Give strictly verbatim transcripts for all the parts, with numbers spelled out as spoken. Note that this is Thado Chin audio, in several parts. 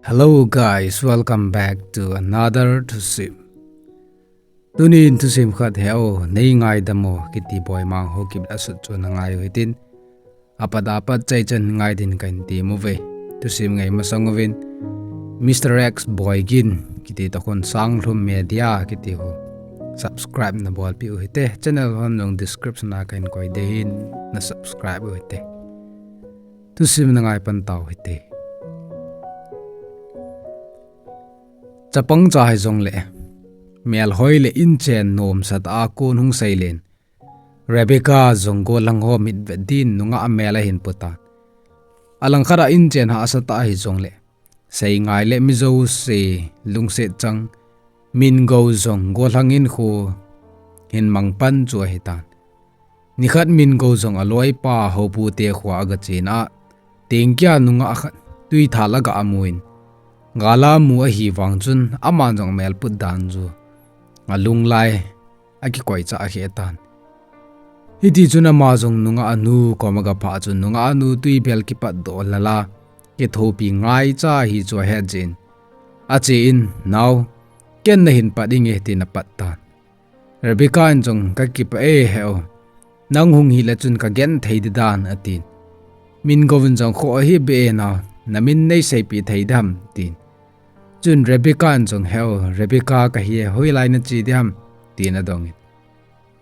Hello guys, welcome back to another thusim. Tunin thusim khat hi o, Nei ngaidam o kiti Boimang Haokip asut chu na ngai u hitin. Apat apat chai chan ngai din kahin tem uve. Thusim ngai masang uvin Mister X Boigin kiti toh khun Sanglhum Media kiti ho subscribe na bolpeh u hite. Channel hon jong description a kahin koi ding ahin, na subscribe u hite. Thusim na ngai pan tau hite. Chapang cha hijongle, melhoi le inchen nomsatah a kon hung seilen, Rebecca jong gollhang ho mitvet din nungah mel ahin pu tan. Alangkhat a inchen hahsatah hijongle, Seingai le mi jouse lungset chang, Mingo jong gollhang in kho hin mang pan chu ahitan. Nikhat Mingo jong aloipa Houpu te khoa aga chen a, tengkia nungah khat tui thal aga amun, gal amu ahi vang chun aman jong amel put dan chu alunglai akikoi cha ahi tan. Hiti chun ama jong nungah nu kom aga phah chun nungah nu tui bel kipatdoh lal a, kithopi ngaicha hi chu ahet jeh in, achen, Nao, ken nahin pat inge, tin apat tan. Rebecca in jong, Kakipah e he o, nang hung hile chun kagenthei ding dan, atin. Mingo in jong, Kho ahi beh e nao, namin nei seipeh thei dem, tin. Chun Rebecca in jong, He o, Rebecca kahi e, hoilai nache diham, tin adongin.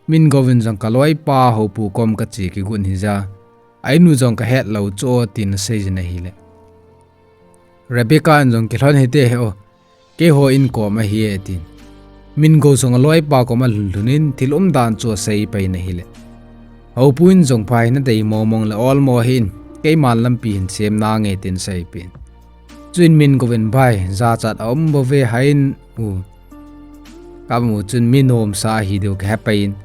Mingo in jong, Kaloipa Houpu kom kache kigon hija, a in u jong kahet lou chu o, tin aseijin ahile, Rebecca in jong, Kilhon hite he o, keiho in kom ahi e, tin. Mingo jong aloipa kom alhun lhun in thil umdan chu asei pai in ahile, Houpu in jong, Phai, nadei mong mong le olmo hih in, keiman lampi hin sem nange, tin aseipeh in. Chuin Mingo in, Bai, jachat aum bouve, haiin u kamu chun mi nomsa ahi diu kahe pai in,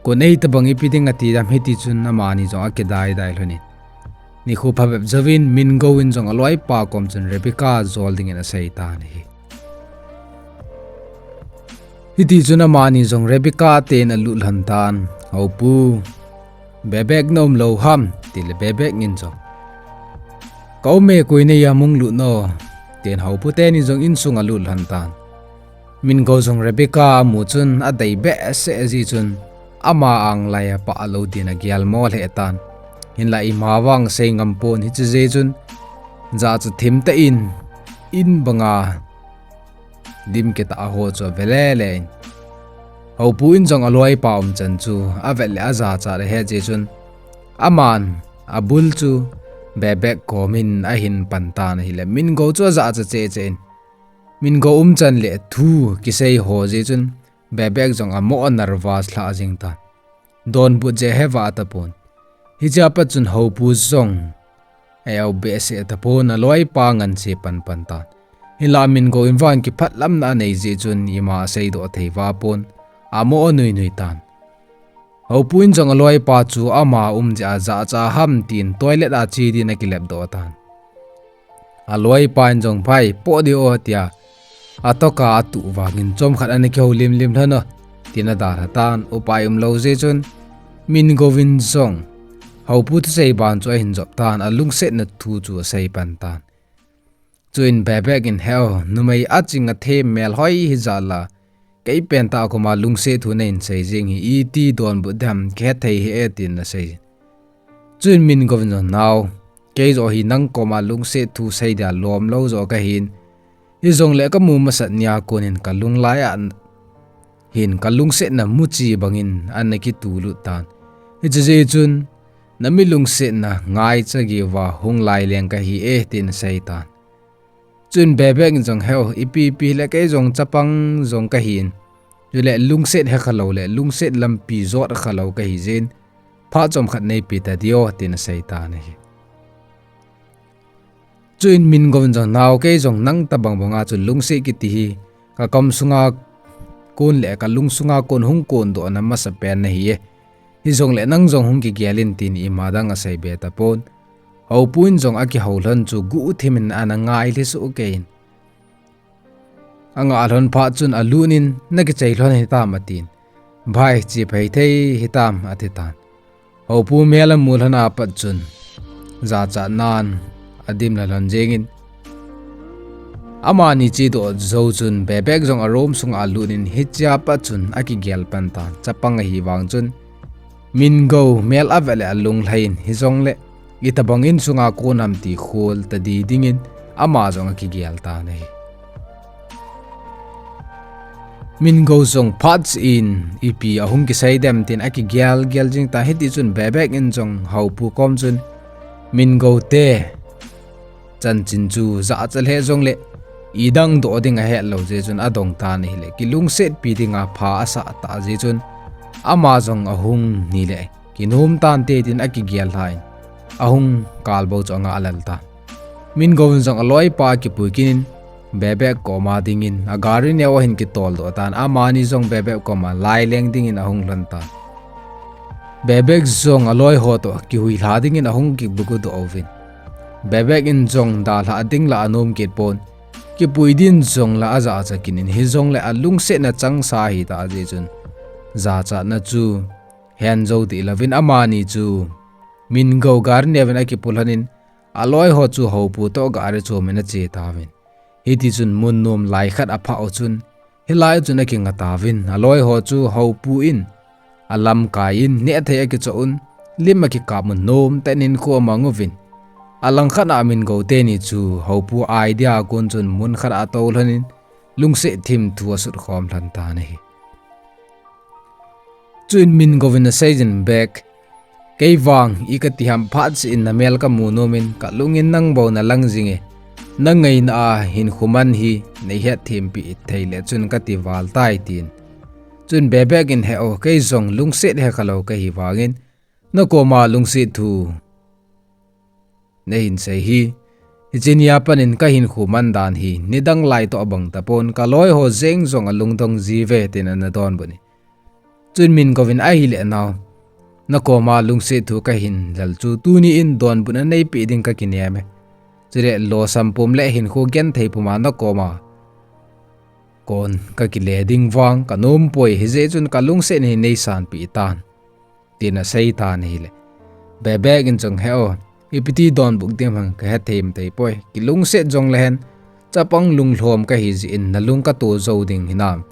kon ei tabang ipi ding ati dam, hiti chun amani jong akidai dai lhon in. Nikho phabep jouvin Mingo in jong aloipa kom chun Rebecca jol dingin asei tan ahi. Hiti chun amani jong Rebecca ten alut lhon tan, Houpu, Bebek na um lou ham, tile Bebek in jong, Ka um e, koi nahia hung lut no, tin Houpu teni jong insung alut lhon tan. Mingo jong Rebecca amu chun adei behseh jeh chun ama anglai a pah lou din agel mo lheh tan. Hinlah ima vang sei ngam pon, hiche jeh chun jachat thim tah in, in banga dim kitah ho chu ave le le in, Houpu in jong aloipa umchan chu avet le ajachat ahet jeh chun aman abul chu Bebek kom in ahin pan tan ahile, Mingo chu ajachat cheh cheh in, Mingo umchan le thu kisei ho jeh chun Bebek jong amo nervous lhah jing tan. Donbut jeh heva tapon. Hichea pat chun Houpu jong aeo behseh tapon, aloipa ngansi pan pan tan. Hinlah Mingo in vang kiphatlamna anei jeh chun ima aseidoh thei va pon, amo nui nui tan. Houpu in jong aloipa chu ama um jeh a jachat ham tin toilet a che din akilepdoh tan. Aloipa in jong, Phai, poh ding o, tia atoka atuh vangin, Chomkhat ana kihoulim lim lhon o, tin adalha tan. Upai umlou jeh chun Mingo in jong Houpu thusei ban chu ahin jop tan, alungsetna thu chu asei pan tan. Chuin Bebek in, He o, numei aching athem melhoi hijat la, kei pentah koma lungset thu nahin sei jeng hi iti donbut dem, kihethei hih e, tin asei. Chuin Mingo in jong, Nao, kei joh hi nang koma lungset thu sei dia lomlou joh kahin, hijongle kamu masat nia konin kalunglai a hin kalungsetna muchi bangin ana kitulut tan. Hiche jeh chun nami lungsetna ngaicha geiuva hung laileng kahi e, tin asei tan. Chuin Bebek in jong, He o, ipi ipi hile kei jong chapang jong kahin, chule lungset hekha lou le lungset lampi jot kha lou kahi jeh in, phat chomkhat neipe ta ding o, tin asei tan ahi. Chuin Mingo in jong, Nao, kei jong nang tabang banga chu lungset kiti hi kakom sunga kon le kalung sunga kon hung kondohna masapen nahi e, hijongle nang jong hung kigel in, tin ima dang aseibe tapon. Houpu in jong akihou lhon chu guhthim in ana ngailhi sohkei in, angah lhon phat chun alut in, Nakichai lhon hitam, atin. Bhai, che phei thei hitam, ati tan. Houpu mel amu lhon apat chun jachatnan adim lha lhon jengin, amani chedoh jou chun Bebek jong a room sunga alut in hichea pat chun akigel pan tan. Chapang ahi vang chun Mingou mel avet le alunglhai in, hijongle itobang insunga kon ham ti khol tadi dingin ama jong akigel tan ahi. Mingou jong phat cheh in ipi ahung kisei dem tin akigel gel jing tan, hiti chun Bebek in jong Houpu kom chun Mingou te chanchin chu jachat lheh jongle idang doh ding ahet lou jeh chun adong tan ahile, kilungsetpi dinga pha asah tah jeh chun ama jong ahung nile kinom tante tin akigel lhan, ahung kalbou chu anga alal tan. Mingou in jong aloipa kipui kit in Bebek koma dingin agari neo ahin kitoldoh tan, amani jong Bebek koma laileng dingin ahung lhon tan. Bebek jong aloi ho toh kihuilha dingin ahung kibugudoh uvin, Bebek in jong dalha ding la anom kit pon, kipui din jong la ajachat kit in, hijongle alungsetna changsa ahitah jeh chun jachatna chu hen jou dih louvin amani chu Mingou gari neovin akipu lhonin, aloi ho chu Houpu toh gari chomin ache tauvin. Hiti chun mun nom lai khat aphah u chun, hilai u chun akinga tauvin, aloi ho chu Houpu in alamkai in nehthei akichoh un, lim akikap un, nomtah in hinkho amang uvin, alangkhat a Mingou teni chu Houpu idea a kon chun mun khat a atou lhonin, lungset thim thu asutkhom lhon tan ahi. Chuin Mingou in aseiyin, Bek, kei vang i kati ham, phat cheh in namel kamu nomin kalung in nang bou nalang jinge, nangaina a hinkho man hi neihet thempeh thei le chun kati val tai, tin. Chun Bebek in, He o, kei jong lungset hekha lou kahi vangin nakoma lungset thu nahin sei hi, hiche nia panin kahinkho man dan hi nidang lai toh abang tapon, kaloi ho jeng jong alungdong jiuve, tin ana donbut in. Chun Mingou in, Ahile nao, nakoma lungset thu kahin lhal chu tuni in donbutna neipeh ding kakinem e. Chule losam pum le hinkho genthei puma nakoma kon kakile ding vang kanom poi, hijeh chun kalungset hi neisanpeh tan, tin asei tan ahile, Bebek in jong, He o, ipiti donbut ding ham kahe thei thei poi, kilungset jongle hen, chapang lunglhom kahi jeh in nalung kato jou ding hinam?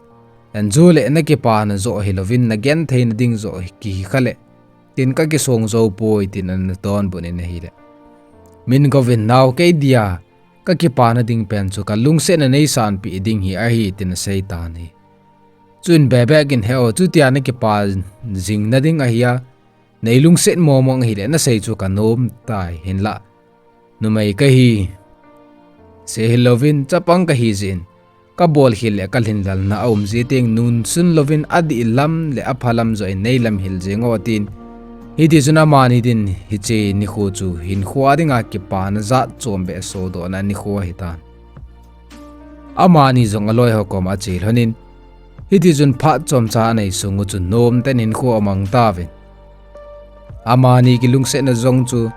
Anjole nakipana joh hilouvin nagentheina ding joh kihi khale, tin kakisong jou poi, tin ana donbut in ahile, Mingou in, Nao, kei dia kakipana ding pen chu kalungsetna neisanpeh ding hi ahi, tin asei tan ahi. Chuin Bebek in, He o, chutia nakipa jing nading ahia, neilungset mong mong ahile nasei chu kanom tai, hinlah numei kahi seh hilouvin chapang kahi jeh in, kabolkhel le kalhinlelna aum jeh teng nunsun louvin adih lam le apha lam joh in neilamhil jeng o, tin. Hiti chun amani din hiche nikho chu hinkho a dinga kipana jat chombeh sodohna nikho ahitan. Amani jong aloi ho koma ache lhonin, hiti chun phat chomcha anei sung u chun nomtah in hinkho amang tauvin. Amani kilungsetna jong chu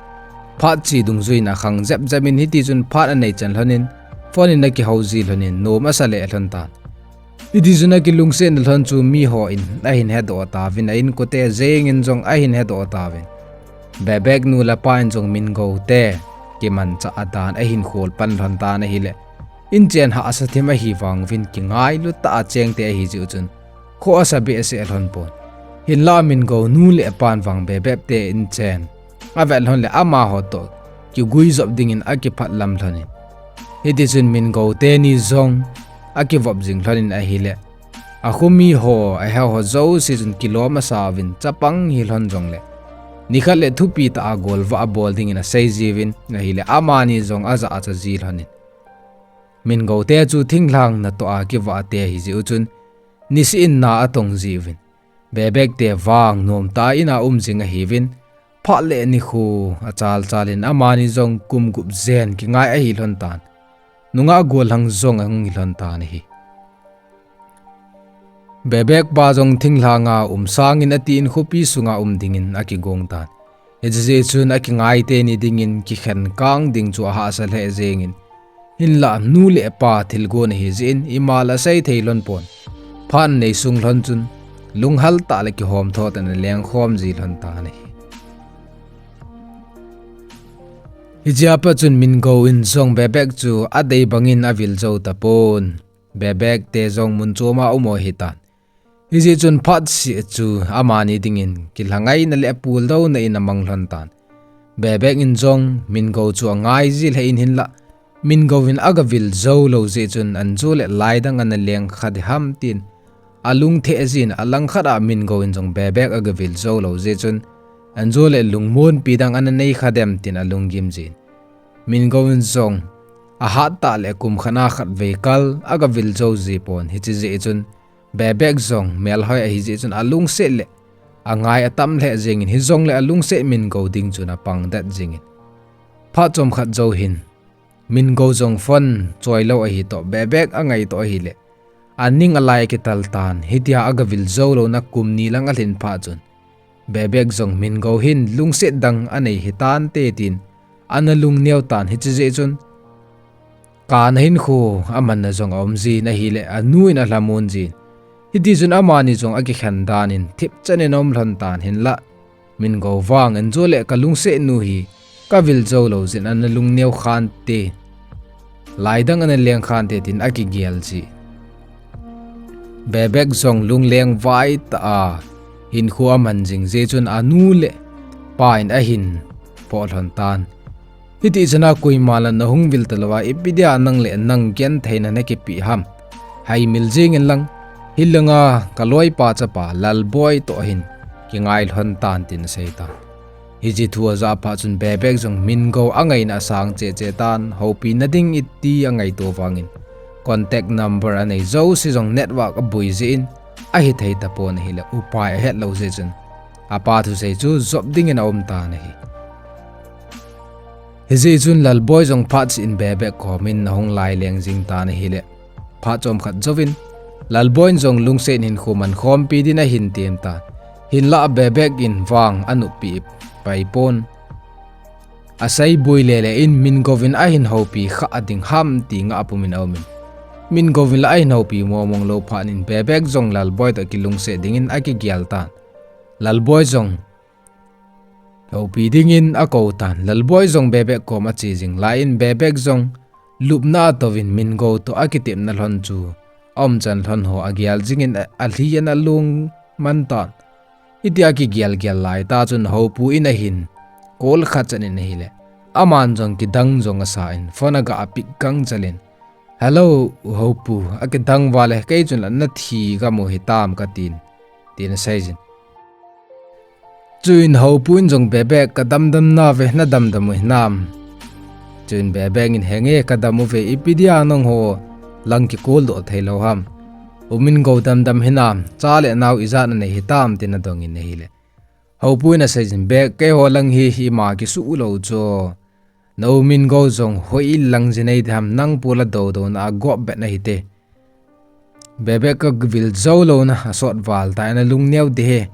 phat che dungjuiyin akhang jep jep in, hiti chun phat anei chan lhonin, phone in akihou ji lhonin, nom asa leh lhon tan. Hiti chun akilungsetna lhon chu mihon ahin hedoh tauvin, a inkote jengin jong ahin hedoh tauvin, Bebek nu le pa in jong Mingou te kimanchah a dan ahin khol pan lhon tan ahile, inchen hahsa thim ahi vang uvin kingailut tah a chengte ahi jeh u chun khoh asa behseh lhon pon. Hinlah Mingou nu le pan vang Bebek te inchen avet lhon le amaho toh kiguijop dingin akiphat lam lhonin, hiti chun Mingou teni jong akivop jing lhonin ahile, akhomi ho, aheo ho jouse chun kilom asa uvin, chapang hi lhon jongle nikhat le thupi tah a golvah abol dingin asei jiuvin ahile, amani jong ajachat ji lhonin, Mingou te chu thinglhang natoh a kivah te ahi jeh u chun niseh in na atong jiuvin, Bebek te vang nomtah a in a um jing ahiuvin, phat le nikho achal chal in amani jong kum gup jen kingai ahi lhon tan, nungah gollhang jong ahung hi lhon tan ahi. Bebek pa jong thinglhanga um sangin ati in khopi sunga um dingin akigong tan. Hiche jeh chun akingai teni dingin kikhen kang ding chu ahahsa lheh jengin, hinlah nu le pa thilgon ahi jeh in ima la sei thei lhon pon, phat anei sung lhon chun lunghal tah le kihomtho tah in alengkhom ji lhon tan ahi. Hichea pat chun Mingo in jong Bebek chu adei bangin avil jou tapon. Bebek te jong mun chom a um u ahitan. Hijeh chun phat seh chu amani dingin kilhangaina le apuldouna in amang lhon tan. Bebek in jong Mingo chu angai ji lheh in hinlah, Mingo in agavil jou lou jeh chun anjo le lai dang ana leng kha diham tin alung theh jin, alangkhat a Mingo in jong Bebek agavil jou lou jeh chun anjo le lungmonpi dang ana nei kha dem tin alunggim jin. Mingo in jong ahat tah le kum khat a khatvei kal agavil jou ji pon, hiche jeh chun Bebek jong melhoi ahi jeh chun alungset le angai atam lheh jengin, hijongle alungset Mingo ding chun apang det jingin. Phat chomkhat jou hin Mingo jong phone choi lou ahi toh, Bebek angaito ahile aning alai akital tan, hitia agavil jou louna kum ni lang alhin phat chun Bebek jong Mingo hin lungset dang anei hitante tin ana lungneo tan, hiche jeh chun kana hinkho amanna jong aum jin ahile anu in alhamon jin. Hiti chun amani jong akikhen dan in thipchan in aum lhon tan, hinlah Mingo vang anjo le kalungset nu hi kavil jou lou jeh in ana lungneo khante, lai dang ana leng khante tin akigel ji. Bebek jong lungleng vai tah a hinkho aman jing jeh chun anu le pa in ahin poh lhon tan. Hiti chun a koima la nahung vil talou a, ipi dia nang le nang gentheina nakipeh ham? Haimil jingin lang, hilanga kaloipa chapa Lalboi toh hin kingai lhon tan tin asei tan. Hiche thu ajah phat chun Bebek jung Mingo angaina asang cheh cheh tan, houpina ding iti angaito vangin contact number anei jouse jong network aboi jeh in ahithei tapon ahile, upai ahet lou jeh chun apa thusei chu jop dingin aum tan ahi. Hijeh chun Lalboi jong phat seh in Bebek komin ahung laileng jing tan ahile, phat chomkhat jouvin Lalboi in jong lungset in hinkho mankhompi din ahin tem tan. Hinlah Bebek in vang anoppi pai pon. Asei boi lele in Mingo in ahin houpi kha ding ham ti ngah pumin aumin, Mingo in la ahin houpi momong lou phat in Bebek jong Lalboi toh kilungset dingin akigel tan. Lalboi jong houpi dingin akou tan. Lalboi jong Bebek kom ache jing lai in Bebek jong lupna atouvin Mingo toh akitepna lhon chu aumchan lhon ho agel jingin alhi in alung man tan. Hitia kigel gel laitah chun houpu in ahin call khat chan in ahile, aman jong kidang jong asa in phone aga pick gangchel in, "Hello, houpu, akidang vale, kei chun la nathi kamu hitam katin," tin aseijin. Chuin houpu in jong Bebek kadamdam nauve, nadamdam u hinam? Chuin Bebek in, "Henge, kadam uve, ipi dia nangho lang kicall doh theilou ham? U Mingo damdam hinam, cha le nao ijat nanei hitam?" tin adongin ahile, houpu in aseijin, "Bek, keiho lang hi ima kisuh lou chu. Na u Mingo jong hoilang jinei diham, nang pu la doudou na agop bet nahite. Bebek kavil jou louna asot val tai, nalung neo dihe.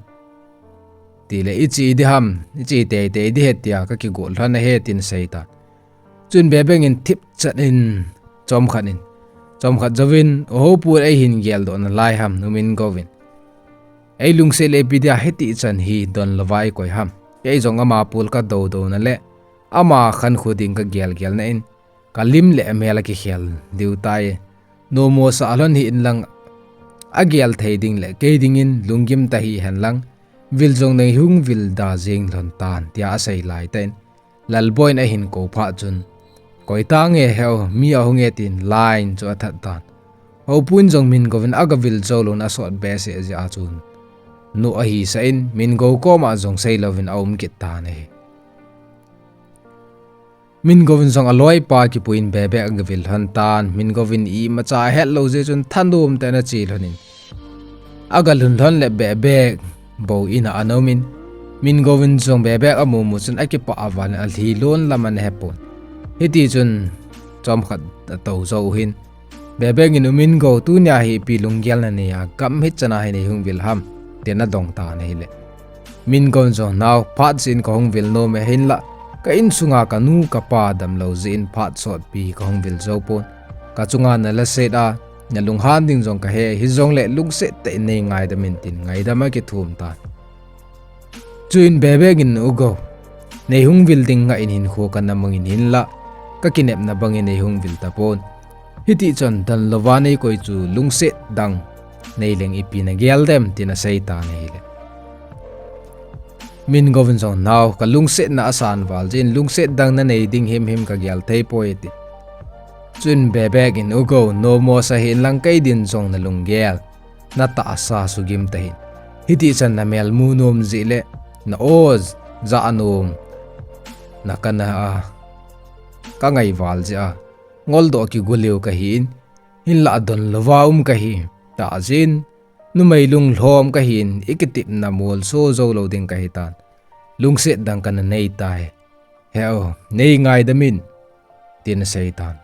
Tile iche diham, iche teitei dihe tia kakigot lhon ahi," tin asei tan. Chuin Bebek in thipchan in chomkhat in, chomkhat jouvin, "O houpu, eihin geldoh nalai ham, u Mingo in eilungset le ipi dia hitichan hi donlouva eikoi ham? Kei jong ama pu la kadoudou na le ama khankho ding kagel gel na in kalim le amel akikhel diu tai. Nomsa lhon hih in lang, agel thei ding le kei dingin lunggim tahih hen lang, vil jong neihung vil da jing lhon tan," tia asei laitah in Lalboi in ahin kou phat chun, "Koi tange heo, mi ahung e," tin line chu athat tan. Houpu in jong Mingo in agavil jou louna asot behseh jeh a chun, nu ahisah in Mingo koma jong seilouvin aum kit tan ahi. Mingo in jong aloipa kipuiyin Bebek agavil lhon tan, Mingo in imacha ahetlou jeh chun thanom tah in ache lhon in, agalhun lhon le Bebek bou in a ana um in, Mingo in jong Bebek amu mu chun akipah val in alhi lon lam ana hepon. Hiti chun chomkhat atou jou hin, Bebek in, "U Mingo, tunia hi ipi lunggel nanei a, gam hichan a hi neihung vil ham?" tin adong tan ahile, Mingo in jong, "Nao, phat seh in kahung vil nom e, hinlah ka insunga kanu kapa damlou jeh in phat sotpi kahung vil jou pon. Kachunga nala set a, nalunghan ding jong kahe, hijongle lungset tah in neingaidam in," tin ngaidam akithum tan. Chuin Bebek in, "U Go, Nei hung vil ding ngah in hinkho kana mangin hinlah, ka kinepna bangin nei hung vil tapon. Hiti chun donlouva nei koi chu lungset dang nei leng ipi nagel dem, tin asei tan ahile. Mingo in jong, nao, ka lungsetna asan val jeh in lungset dang nanei ding himhim kagel thei poi, ati. Chun Bebek in, U Go, nommo sa hih in lang kei din jong nalunggel, natahsa sugim tahih in. Hiti chun namel mu nom jeh le na-o jah nom na kana a, kangai val jeh a, ngoldoh kigoleu kahi in, hinlah donlouva um kahi, tah jeh in, numei lunglhom kahi in, ikitepna molso jou lou ding kahi tan. Lungset dang kana nei tai. He-o, nei ngaidam in, tin asei tan.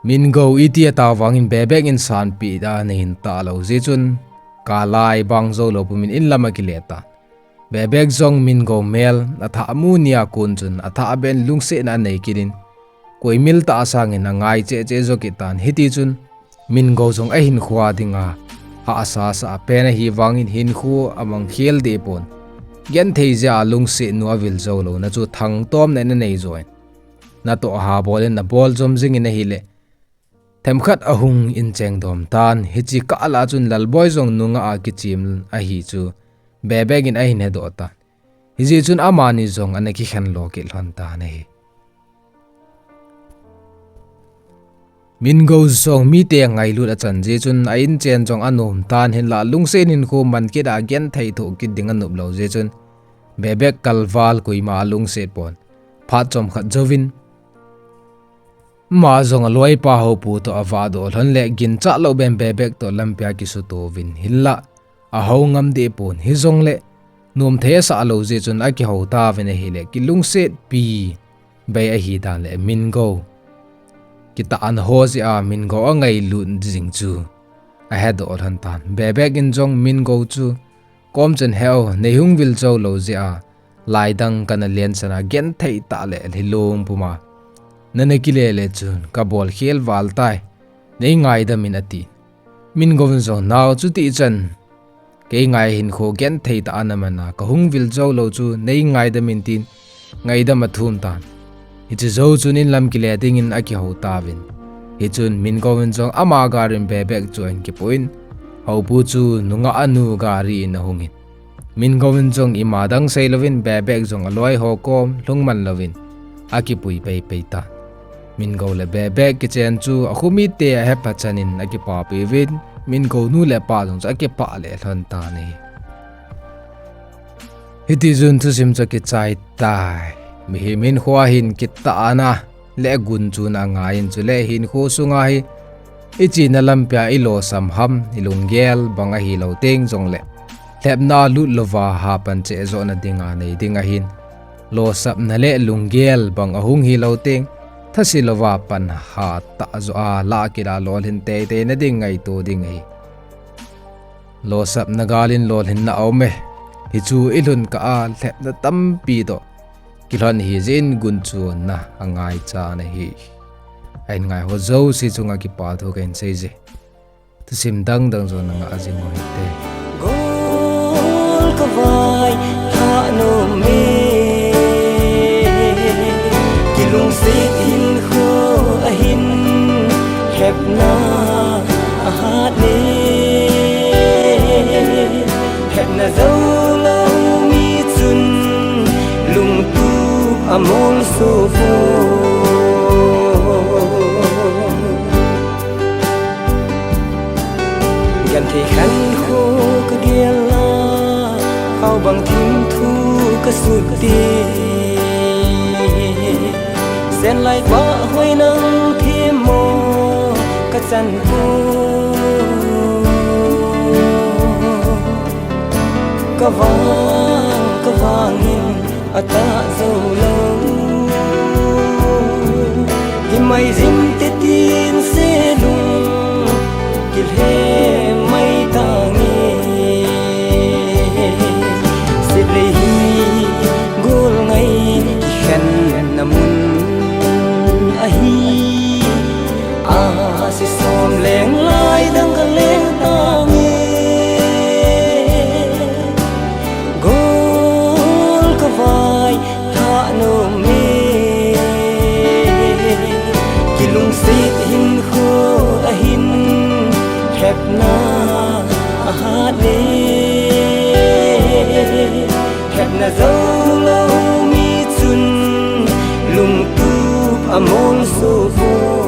Mingo iti atao vangin Bebek in sanpeh a nei hin talou jeh chun, kalai bang jou lou pumin in lam akile tan. Bebek jong Mingo mel athah mu nia kon chun athah beh in lungsetna anei kit in, koi mil tah sangin angai cheh cheh jo kit tan. Hiti chun Mingo jong ahinkhoa dinga hahsa sah pen ahi vangin hinkho amang khel deh pon. Genthei jeh a lungsetnu avil jou louna chu thangtomna in anei jo in, natoh ha bol in nabol jom jing in ahile, themkhat ahung in chengdom tan. Hiche kah lah a chun Lalboi jong nungah a kichem ahi chu Bebek in ahin hedoh tan. Hijeh chun amani jong ana kikhen lo kit lhon tan ahi. Mingo jong mite ngailut achan jeh chun a inchen jong anom tan, hinlah lungset in hinkho man kit a genthei thoh kit ding anop lou jeh chun Bebek kalval koima alungset pon. Phat chomkhat jouvin ama jong aloipa Houpu toh avahdoh lhon le ginchat lou beh in Bebek toh lampia kisuto uvin, hinlah ahou ngam deh pon. Hijongle nomthei asah lou jeh chun akihou tauvin ahile, kilungsetpi bei ahi dan le Mingo kitahna ho jeh a Mingo angailut jing chu ahedoh lhon tan. Bebek in jong Mingo chu kom chun, He-o, nei hung vil jou lou jeh a laidang kana lensan a genthei tah le lhilung puma nana kile le chun kabol khel val tai, nei ngaidam in, ati. Mingo in jong, Nao, chuti chan kei ngai hinkho genthei tah a naman a kahung vil jou lou chu nei ngaidam in, tin ngaidam athum tan. Hiche jou chun in lam kile dingin akihou tauvin. Hichun Mingo in jong ama gari in Bebek chu ahin kipoh in, Houpu chu nungah anu gari in ahung in, Mingo in jong ima dang sei louvin Bebek jong aloi ho kom lhungman louvin akipui peipei tan. Mingo le Bebek kichen chu akhomite ahepha chan in akipapi uvin, Mingo nu le pa jong chu akipah lhon tan ahi. Hiti chun thusim chu akichai tai. Mihem hinkhoa hin kitahna le gunchuna angai in, chule hinkho sunga hi ichena lampia ilosam ham, ilunggel bang ahilou teng jongle lhepna lut louva hapan cheh johna dinga nei ding ahin, losapna le lunggel bang ahung hilou teng thase louva pan hatah joh a lah kit a lolhin teitei na ding ngaito ding ahi. Losapna gal in lolhinna aume. Hichu ilhun kah a lhepna tampi toh kilhon ahi jeh in gunchuna angaichan ahi. Ahin ngai ho jouse chunga kipathu kahin seije. Thusim dangdang jong nangah jing uhite. Gol kavai thanom e, kilungset hinkho ahin lhepna ahat e. Lhepna joulou mi chun lungtup amolso poi. Genthei khankho kagel a, khaobang thimthu kasut e. Senlai pa hoi nang themmo kachan poi. Kavang kavang in atah joulou, himai jing te tin selung kilhem mai tange. Seplei hi golngai kikhenna mun ahi. Ahsi som leng lai dang kaleng tange. Gol ka Hepna jou lou mi chun lungtup amol soh poi.